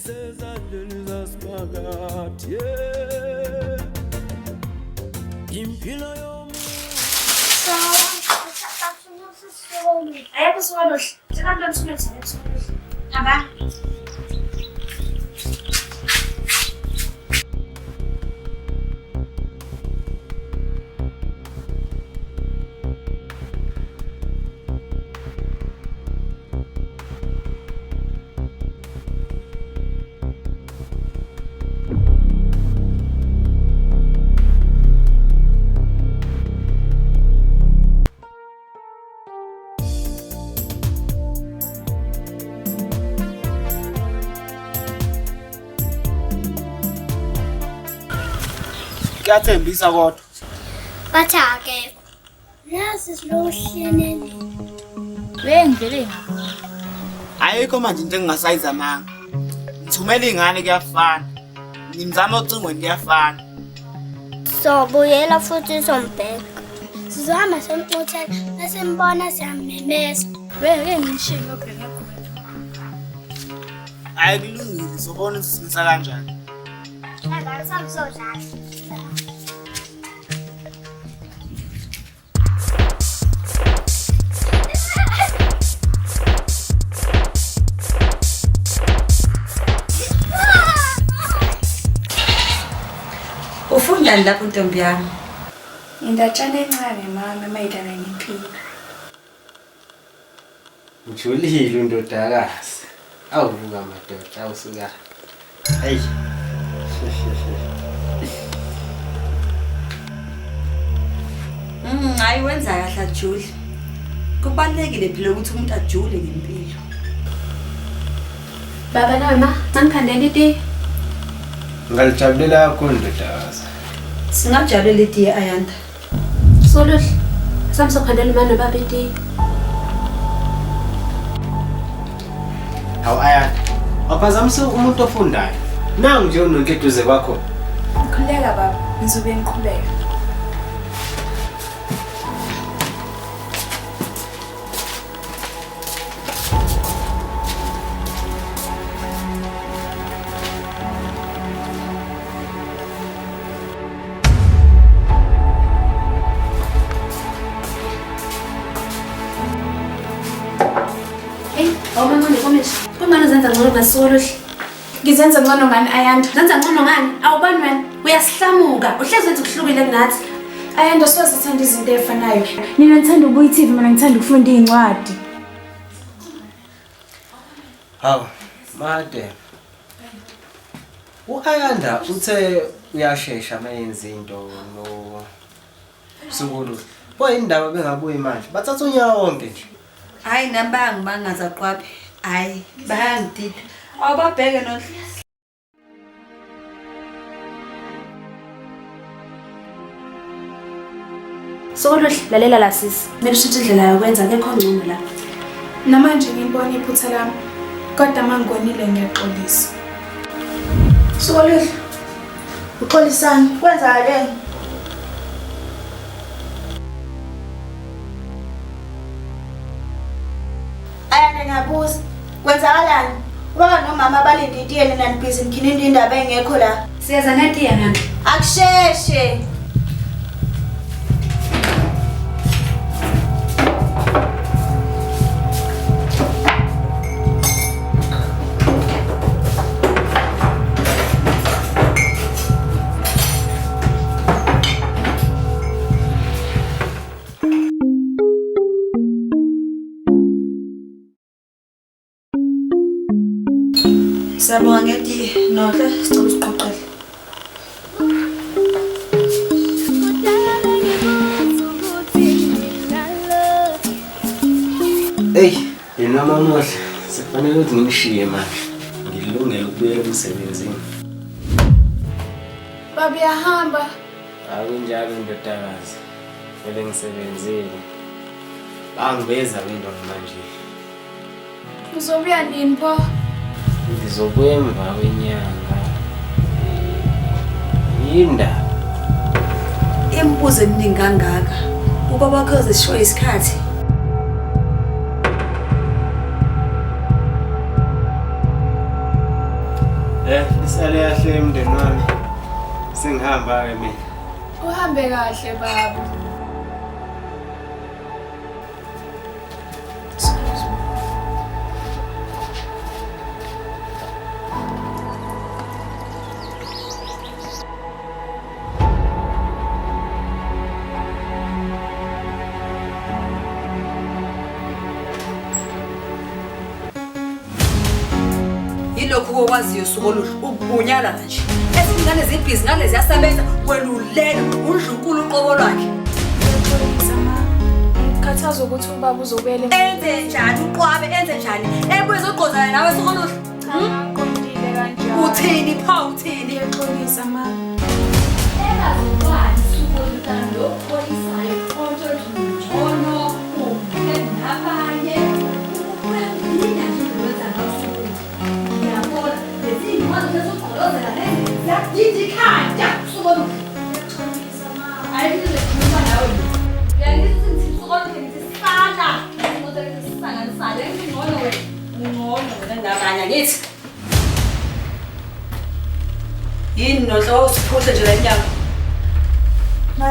Isezandleni zasiphakathi, yeah. Impilo yomuntu. Ayekho sokolohle. Sekanto mthumele sokolohle. Hamba. Kuyathembisa kodwa. Bathi akekho. Yazi silohleleni. Bengivele ngabona. Ayikho manje into engingasayizamanga. Ngithumela ingane kuyafana. Ngimzama ocingweni kuyafana. Sobuyela futhi sombheka. Sizohamba somxothela bese mbona siyamemeza. Bengeke ngishiye ngiyobheka khona. Hayi kulungile sobona ukuthi simisa kanjani. Baba samsodlala. Ufundani lapho ntombi yami? Indatshana encane mama mayelana nempilo. Ujulile undodakazi. Awuvuka madoda, awusuka. Hey. Hayi wenza kahle ajule. Kubalulekile phela ukuthi umuntu ajule ngempilo. Baba nawe ma, ngangikhandela itiye. Ngalijabulela kakhulu ndodakazi. Singajabulela itiye Ayanda. Soluhle. Samsokhandela uma nobaba itiye. Hawu Ayanda. Waphazamisa umuntu ofundayo. Nangu nje unonke eduze kwakho. Khuleka baba, ngizobe ngiqhubeka. Hey, awumancane komish. Kungani uzenza ngcono ngasoluhle? Ngizenza ngcono ngani Ayanda? Zenza ngcono ngani? Awubani wena? Uyasihlamuka. Uhlezi wenza ukuhlukile kunathi. Ayanda soze sithanda izinto ey'fanayo. Nina ngithanda ukubuka i-TV mina ngithanda ukufunda iy'ncwadi. Hawu, made. U-Ayanda uthe uyashesha mayenza into no Sukulu. Pho indaba bengabuyi manje. Bathatha unyaka wonke nje. Hayi nami bayangimangaza qwabe. Hayi bayangidida. Awubabheke Nonhle. Soluhle, lalela la sisi. Kumele ushintshe indlela yokwenza akekho ngcono la. Namanje ngilibona iphutha lami. Kodwa uma ngikonile ngiyaxolisa. Sukoluhle. Uxolisani, kwenzakaleni? Ayanda ngiyabuza, kwenzakalani? Ubaba nomama balinde itiye nina nibhizi nikhininda indaba engekho la. Siyeza netiye nani? Akusheshe. Siyabonga ngetiye Nonhle, sicela usiqoqele. Kudala ngibuza ukuthi nginalo. Hey, yena mamuhle. Sekufanele ukuthi nginishiye manje. Ngilungele ukubuyela emsebenzini. Baba uyahamba. Akunjalo ndodakazi. Vele ngisebenzile. Bangibeza belungu manje. Uzobuya nini pho? Ngizobuya emva kwenyanga. Yindaba. Imibuzo eminingi kangaka. Ubaba wakhe uzishiwe isikhathi. Isale kahle emndeni wami. Sengihamba-ke mina. Uhambe kahle baba. Excuse me. Yilokhu kokwaziyo usuku oluhle ukubunyalana nje. Ezingane zibhizi ngale ziyasebenza wena ulele undlunkulu uqobo lwakhe. Ngiyaxolisa ma. Ngikhathazwa ukuthi ubaba uzobuyela Enze njani uqwabe enze njani? Ebuye ezogqozana nawe suku oluhle. Cha, ngiqondile kanjalo. Uthini pho uthini? Ngiyaxolisa ma. Engazokwazi usuku oluthando okholisayo onto ngcono uke nabanye uyangidina nje ukwenza ngosuku. Ngiyabona lezi iy'ncwadi zezogqolozela lezi ziyadida ikhanda usuku oluhle. Ngiyaxolisa ma. Hayi ngizokhuluma nawe mina. Uyangithi ngithi usuku oluhle ngithi sala. Ngithi ngithi sanganisale ngithi ngcono wena. Ungcono wena nabanye angithi. Yini nohlobo usiphuhle nje la emnyango? Ma,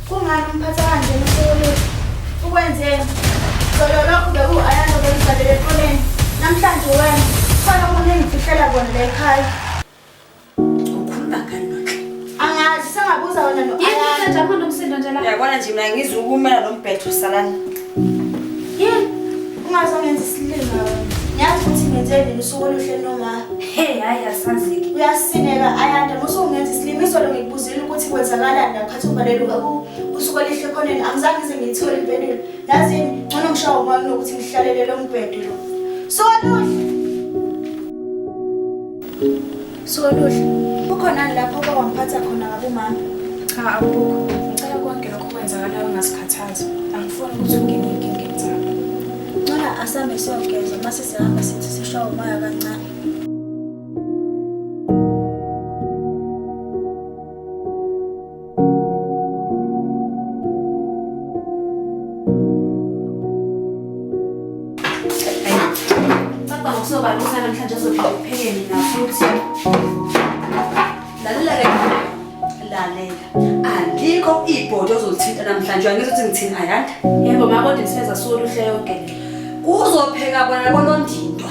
kungani umphatha kanje uSukoluhle? Ukwenzeni? Solo lokhu beku-Ayanda obemvalele ekhoneni. Namhlanje wena, khona okunye engifihlela kona la ekhaya. Ukhuluma ngani Nonhle? Angazi, sengabuza wena Yini no-Ayanda. nje akhona umsindo nje la? Uyabona nje mina ngizukumela lo mbhedo salani. Yini? Ungazongenza isilima wena. Ngiyazi ukuthi ngenzeni usuku oluhle noma. Hey, hayi asazi-ke. Uyasineka Ayanda, musungenza isilima izolo ngikubuzile ukuthi kwenzakalani ngakhathi uvalelwe usuku elihle ekhoneni. Angizange ngize ngiyithole impendulo. Yazini, ngcono ngishawe umoya kunokuthi ngihlalele lo mbhedo lo. Suku oluhle. Suku oluhle. Kukhonani lapho oke wamphatha khona kabi umama? Cha akukho. Ngicela konke lokho okwenzakalayo ungasikhathazi. Angifuni ukuthi ungene ey'nkingeni zami. Ngcono asambe siyogeza mase sihamba sithi sishawe umoya kancane. Baba ngokusobala ukuthi namhlanje azophinda upheke mina futhi. Lalela ke. Lalela. Alikho ibhodi ozolithinta namhlanje. Uyangizwa ukuthi ngithini Ayanda? Yebo ma kodwa isifeza suku oluhle yonke le. Kuzopheka bona bonondindwa.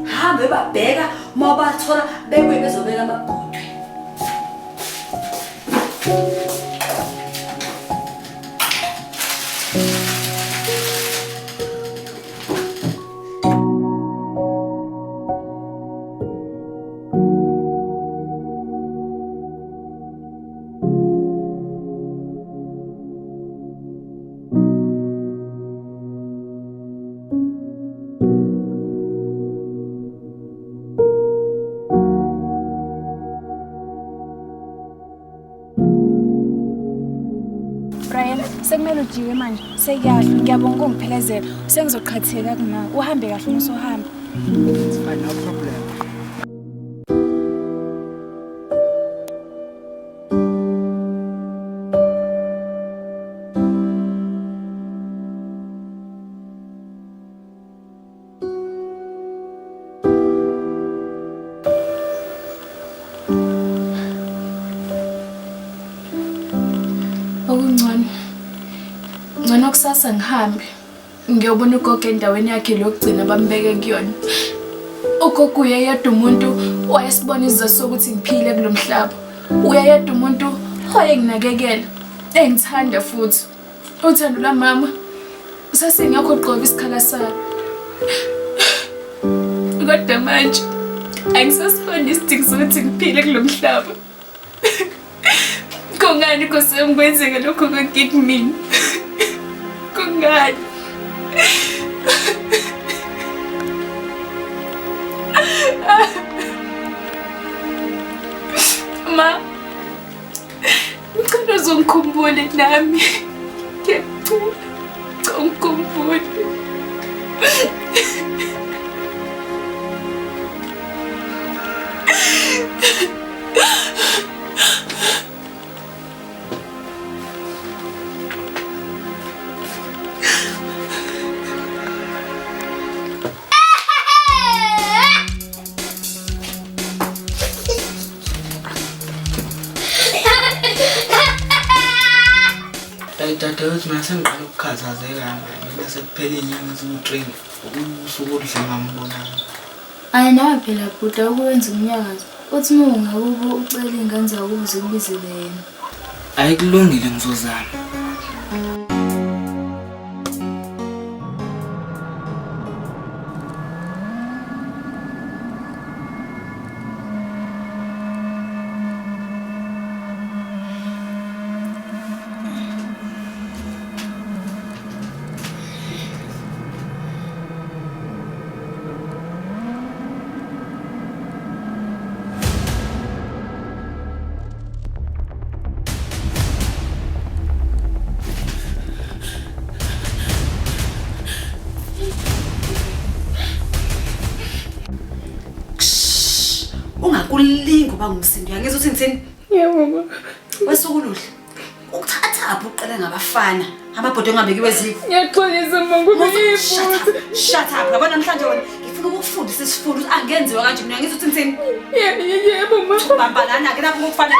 Hambe babheka uma bathola bebuye bezobeka amabhodwe. Brian, sekumele ujiwe manje. Sekuyahlwa. Ngiyabonga ukungiphelezela. Sengizoqhatheka kuma. Uhambe kahle uma usuhamba. It's fine, no problem. Okungcono. Ngcono kusasa ngihambe. Ngiyobona ugogo endaweni yakhe lokugcina bambeke kuyona. Ugogo uyeyedwa umuntu wayesibona isizathu sokuthi ngiphile kulo mhlaba. Uyeyedwa umuntu owayenginakekela, engithanda futhi. Uthando lwamama sasingekho qobo isikhala salo. Kodwa manje angisasiboni isidingo sokuthi ngiphile kulo mhlaba. Kungani Nkosi yami kwenzeka lokho konke kumina? Kungani? Ma, ngicela uzongikhumbule nami. Ngiyacela, ngicela ungikhumbule. Dadewethu mina sengiqala ukukhathazeka manje. Mina sekuphele iy'nyanga eziwu-3 usuku oluhle ngambonanga. Ayi nawe phela bhuti awukuwenza umnyakazo. Uthi uma ungakubo ucela iy'ngane zakubo zikubizele yena. Ayi kulungile ngizozama. Ungakulingi uba ngumsindo. Uyangizwa ukuthi ngithini? Yebo ma. Wesukuluhle. Ukuthathaphi uqale ngabafana amabhodo engabekiwe eziko. Ngiyaxolisa ma kube Shut yiphutha. up. Shut up. Yabona namhlanje wena ngifuna ukukufundisa isifundo ukuthi angenziwa kanje mina. Uyangizwa ukuthi ngithini? Yebo ma. Bamba lana ke lapho kokufana.